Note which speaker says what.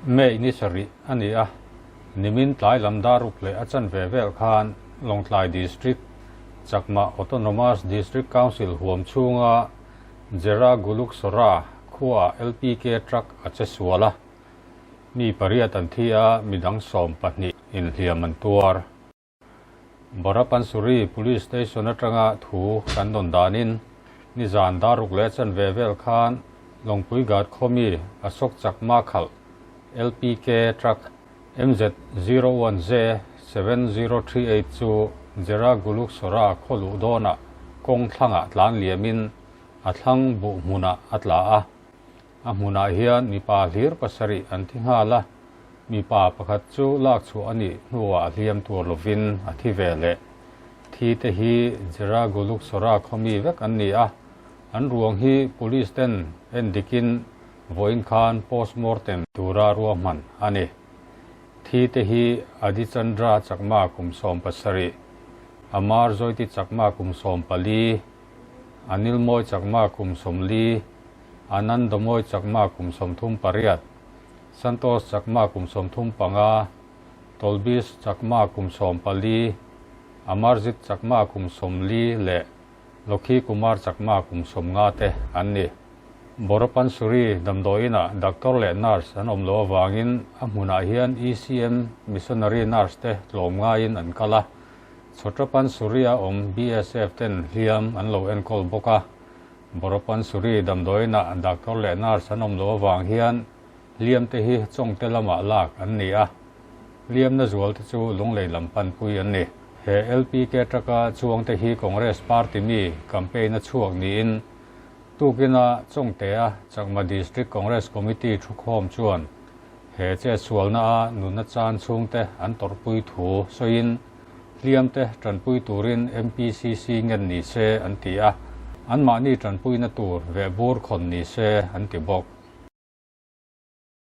Speaker 1: May ni sarih a ni a, nimin tlai lam dar ruk leh a chanve vel khan Lawngtlai District, Chakma Autonomous District Council huam chhunga Jera Guluksora khuaah LPK truck a che sual a, mi pariat an thi a, midang 12 inhliam an tuar. Barapansuri Police Station atanga thu kan dawn danin nizan dar ruk leh chanve vel khan Lawngpui Ghat khawmi Ashok Chakma khalh LPK truck MZ 01J 7038 chu Jera Guluksora khaw luh dawnah kawng thlangah tlan liamin a thlang buh hmunah a tla a. A hmunah hian mipa hlir pasarih an thi nghal a, mipa pakhat chu lak chhuah a nih hnuah hliam tur lovin a thi ve leh. Thi te hi Jeraguluksora khawmi vek an ni a, an ruang hi police ten en dikin vawiin khan postmortem tura ruahman a ni. Thi te hi Adichandra Chakma kum 17, Amar Joyti Chakma kum 14, Anilmawi Chakma kum 40, Anandamoy Chakma kum 38, Santosh Chakma kum 35, Tolbis Chakma kum 14, Amarjit Chakma kum 40 leh Lokhi Kumar Chakma kum 50 te an ni. Boropansuri damdawiinah doctor leh nurse an awm loh avangin a hmunah hian ECM missionary nurse te tlawm ngaiin an kal a, Chhotrapansuri-a awm BSF ten hliam an lo enkawl bawk a. Boropansuri damdawiinah doctor leh nurse an awm loh avang hian hliam te hi Chawngte lamah lak an ni a, hliamna zual te chu Lunglei lam panpui an ni. He LPK truck-a chuang te hi Congress party mi campaign a chhuak niin tukina Chawngtea Chakma District Congress Committee thukhawm chuan he chetsualna a nunna chan chhungte an tawrhpui thu sawiin hliam te tanpui turin MPCC ngen ni se an ti a, anmahni tanpuina tur vehbur khawn ni se an ti bawk.